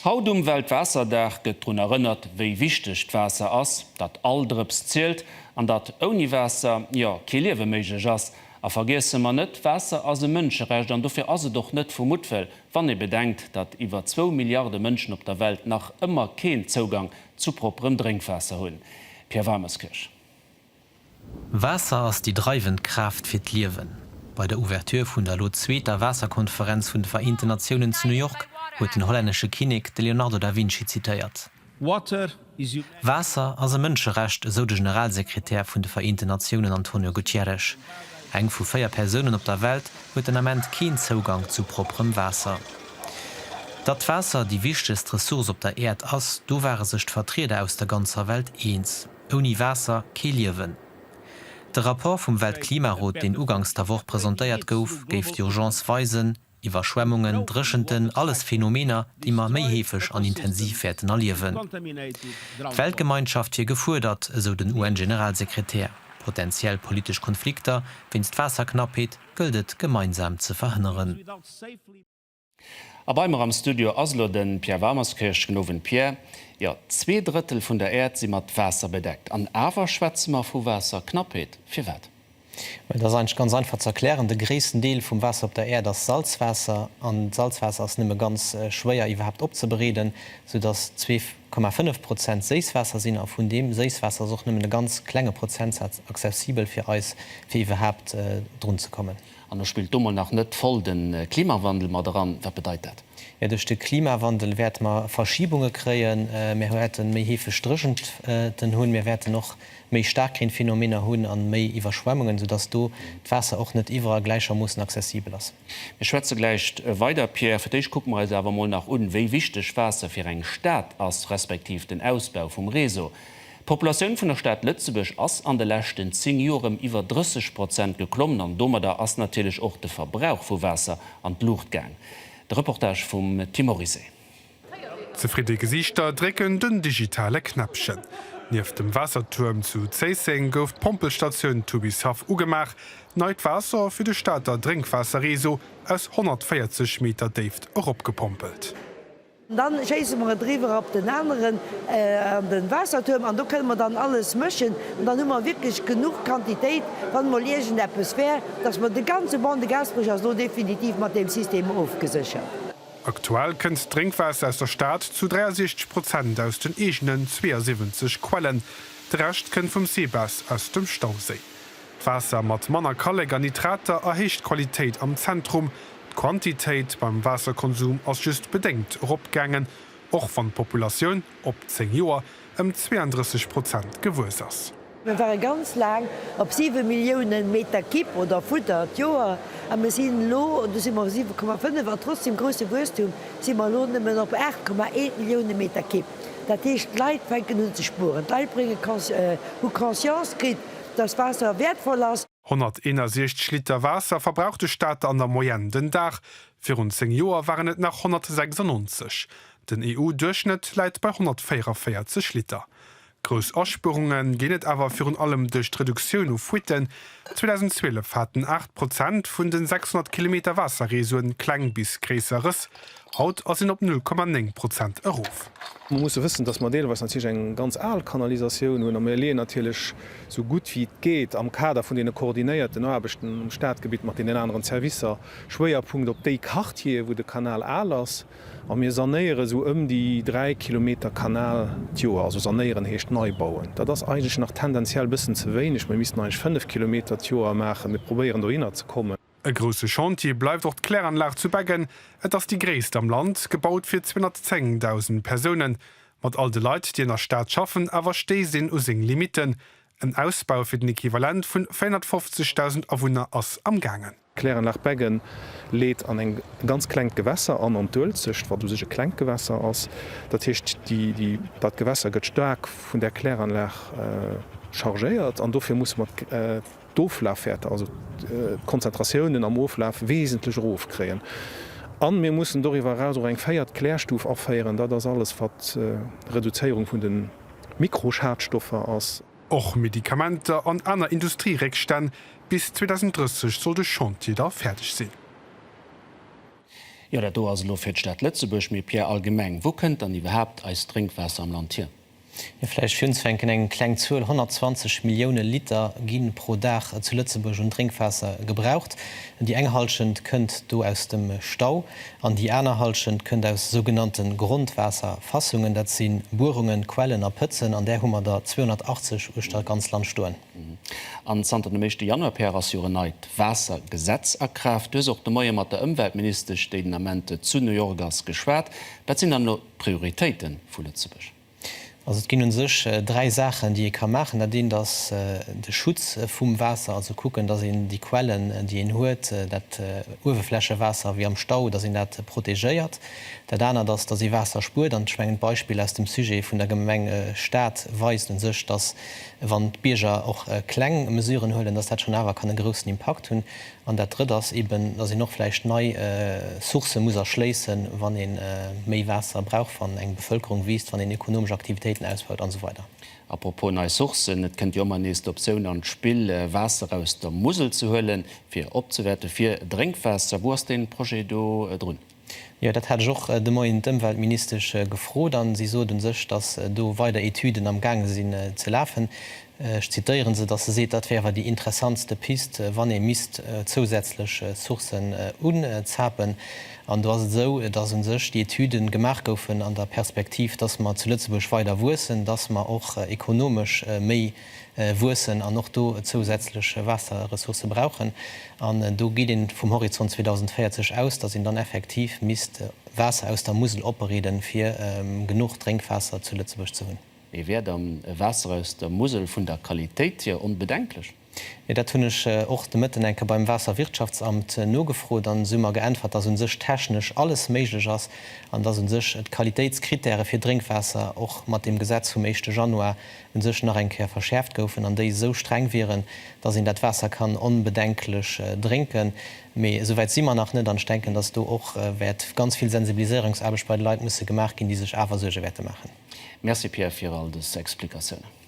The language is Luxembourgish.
Haut um Weltwaasserdag gëtt drun erënnert, wéi wichteg d'Waasser ass, datt all Drëps zielt an datt ouni Waasser, jo, kee Liewe méiglech ass. A vergiesse mer net, Waasser ass e Mënscherecht an dofir ass et och net vu Muttwëll, wann ee bedenkt, datt iwwer zwou Milliarde Mënschen op der Welt nach ëmmer keen Zougang zu propperem Drénkwaasser hunn. Pierre Wermeskirch. Waasser ass déi dreiwend Kraaft fir d'Liewen. Bei der Ouverture vun der elo zweeter Waasserkonferenz vun de Vereenten Natiounen zu New York huet den hollännesche Kinnek de Leonardo da Vinci zitéiert. Waasser ass e Mënscherecht, esou de Generalsekretär vun de Vereenten Natiounen Antonio Gutierrez. Eng vu 4 Persounen op der Welt huet den Ament keen Zougank zu propperem Waasser. Datt d'Waasser déi wichtegst Ressource op der Äerd ass, do ware sech d'Vertrieder aus der ganzer Welt eens. Ouni Waasser kee Liewen. De Rapport vum Weltklimarot, deen uganks der Woch presentéiert gouf, géif d'Urgence weisen, Iwwerschwemmungen, Dréchenten, alles Phänomener, déi mer méi heefeg an intensiv wäerten erliewen. D'Weltgemeinschaft wier gefuerdert, esou den UN-Generalsekretär. Potentiell politesch Konflikter wéinst Waasserknappheet gëllt et gemeinsam ze verhënneren. A bei mer am Studio ass elo de Pierre Wermerskirch. Guten Owend Pierre. Jo, 2/3 vun der Äerd si mat Waasser bedeckt. An awer schwätze mer vu Waasserknappheet. Firwat? Well dat ass eigentlech ganz einfach ze erklären. De gréissten Deel vum Waasser op der Äerd ass Salzwaasser. An d'Salzwaasser ass nëmme ganz schwéier iwwerhaapt opzebereeden, soudass 2,5 Prozent Séisswaasser sinn. A vun deem Séisswaasser ass och nëmmen e ganz klenge Prozentsaz accessibel fir eis, fir iwwerhaapt drun ze kommen. An do spillt do mol nach net voll de Klimawandel mat eran. Wat bedeit dat? Jo, duerch de Klimawandel wäerte mer Verschibunge kréien. Mir wäerte méi heefeg Dréchenten hunn. Mir wäerten och méi Staarkreenphenomener hunn a méi Iwwerschwemmungen, soudass do d'Waasser och net iwwerall gläichermoossen accessibel ass. Mir schwätze gläich weider, Pierre. Fir d'éischt kucke mer eis awer mol nach un, wéi wichteg Waasser fir eng Stad ass, respektiv den Ausbau vum Réseau. D'Populatioun vun der Stad Lëtzebuerg ass an de leschten 10 Joer ëm iwwer 30 Prozent geklommen an domadder ass natierlech och de Verbrauch vu Waasser an d'Luucht gaang. De Reportage vum Tim Morizet. Zefridde Gesiichter drécken den digitale Knäppchen. Nieft dem Waassertuerm zu Zéisseng gouf d'Pompelstatioun Tubishaff ugemaach. Neit Waasser fir de Stater Drénkwaasserreseau aus 140 Meter Déift eropgepompelt. Dann schéisse mer et eriwwer op den aneren, an den Waassertuerm, an do kënne mer dann alles mëschen. An dann hu mer wierklech genuch Quantitéit, wann emol iergendeppes wär, dass mer de ganze Ban de Gaasperech ass elo definitiv mat deem System ofgeséchert. Aktuell kënnt d'Drénkwaasser aus der Stad zu 63 Prozent aus den eegenen 72 Quellen. De Rescht kënnt vum SEBES aus dem Stauséi. D'Waasser mat manner Kallek an Nitrater erhéicht d'Qualitéit am Zentrum. D'Quantitéit beim Waasserkonsum ass just bedéngt eropgaangen, och wann d'Populatioun op 10 Joer ëm 32 Prozent gewuess ass. Mir ware ganz laang op 7 Millioune Meter Kibb oder Fudder d'Joer a mir sinn elo, do si mer op 7,5 a trotz dem grousse Wuesstum si mer elo nëmmen op 8,1 Millioune Meter Kibb. Dat heescht, d'Leit fänken un ze spueren, d'Leit brénge hu Conscience kritt, dass Waasser wäertvoll ass. 161 Liter Waasser verbraucht de Stater an der Moyenne den Dag. Virun 10 Joer waren et nach 196. Den EU-Duerchschnëtt läit bei 144 Liter. Grouss Aspuerunge ginn et awer virun allem duerch d'Reduktioun u Fuitten. 2012 haten 8 Prozent vun de 600 Kilometer Waasserreseauen kleng bis gréisser Rëss. Haut ass een op 0,9 Prozent erof. Mer musse wëssen, dass mer deelweis natierlech eng ganz al Kanalisatioun hunn a mir leeën natierlech esou gutt wéi et geet am Kader vun deene koordinéierten Aarbechten um Stadgebitt mat deenen aneren Servicer Schwéierpunkt op déi Quartiere wou de Kanal al ass a mir sanéiere esou ëm déi 3 Kilometer Kanal d'Joer. Also sanéieren heescht nei bauen. Dat ass eigentlech nach tendenziell e bëssen ze wéineg. Mir missten eigentlech 5 Kilometer d'Joer maachen. Mir probéieren dohinner ze kommen. E grousse Chantier bleift och d'Kläranlag zu Beggen. Et ass déi gréisst am Land, gebaut fir 210.000 Persounen. Mat all de Leit, déi an der Stad schaffen, awer stéisst een u seng Limitten. En Ausbau fir den Equivalent vun 450.000 Awunner ass am gaangen. D'Kläranlag Beggen leet an eng ganz klengt Gewässer an, an d'Uelzecht, wat u sech e klengt Gewässer ass. Dat heescht, dat Gewässer gëtt staark vun där Kläranlag chargéiert an dofir musse mer d'Oflafwäerter, also d'Konzentratiounen am Oflaf, wesentlech erofkréien. A mir mussen doriwwer eraus och eng véiert Klärstuf aféieren. Dat ass alles, wat Reduzéierung vun de Mikroschadstoffer ass. Och Medikamenter an aner Industrieréckstänn. Bis 2030 soll de Chantier da fäerdeg sinn. Jo, dat do ass elo fir d'Stad Lëtzebuerg, mee Pierre, allgemeng, wou kënnt dann iwwerhaapt eist Drénkwaasser am Land hier? Jo, vläicht fir unzefänken eng kleng Zuel, 120 Millioune Liter gi pro Dag zu Lëtzebuerg un Drénkwaasser gebraucht. Déi eng Hallschent kënnt do aus dem Stau an déi aner Hallschent kënnt aus sougenannte Grondwaasserfassungen. Dat si Buerungen, Quellen a Pëtzen an där hu mer der 280 uechter d'ganz Land stoen. An zanter dem éischte Januar, Pierre, ass jo en neit Waassergesetz a Kraaft. Du hues och de Moie mat der Ëmweltministesch, déi den Ament zu New York ass, geschwat. Wat sinn dann elo d'Prioritéite vu Lëtzebuerg? Also et ginn u sech dräi Saachen, déi ee ka maachen. Dat eent ass de Schutz vum Waasser, also kucken, datt een déi Quellen, déi een huet, dat Uewerflächewaasser wéi am Stau, datt een dat protegéiert. Dat anert ass, datt ee Waasser spuert. An ech mengen, d'Beispill aus dem Sujet vun der Gemeng Stad weist u sech, datt wann d'Bierger och kleng Mesuren huelen, datt dat schonn awer kann e groussen Impakt hunn. An dat Drëtt ass eben, datt een och vläicht nei Sourcë muss erschléissen, wann ee méi Waasser brauch, wann eng Bevëlkerung wiisst, wann een ekonomesch Aktivitéiten ausbaut an esou weider. A propos nei Sourcen, et kënnt jo ëmmer nees d'Optioun an d'Spill, Waasser aus der Musel ze huelen, fir opzewäerte fir Drénkwaasser. Wou ass dee Projet do drun? Jo, dat hat ech och de Moien d'Ëmweltministesch gefrot a si sot u sech, datt do weider Etüden am gaange sinn ze lafen. Ech zitéiere se, datt se seet, dat wär awer déi interessantste Pist, wann ee misst zousätzlech Sourcen unzapen. An do ass et esou, datt u sech déi Etüde gemaach goufen an der Perspektiv, datt mer zu Lëtzebuerg weider wuessen, datt mer och ekonomesch méi wuessen an och do zousätzlech Waasserressourcë brauchen. An do geet ee vum Horizont 2040 aus, datt een dann effektiv misst Waasser aus der Musel opbereeden, fir genuch Drénkwaasser zu Lëtzebuerg ze hunn. Mee wär dann Waasser aus der Musel vun der Qualitéit hier onbedenklech? Jo, dat hunn ech och de Mëtten eng Kéier beim Waasserwirtschaftsamt nogefrot an se hu mer geäntwert, dass u sech technesch alles méiglech ass an dass u sech d'Qualitéitskrittäre fir Drénkwaasser och mat deem Gesetz vum éischte Januar u sech nach eng Kéier verschäerft goufen an déi esou streng wieren, dass een dat Waasser kann onbedenklech drénken. Mee esou wäit si mer nach net an ech denken, dass do och wäert ganz vill Sensibiliséierungsaarbecht bei de Leit musse gemaach ginn, déi sech awer Suerge wäerte maachen. Merci Pierre fir all des Explikatiounen.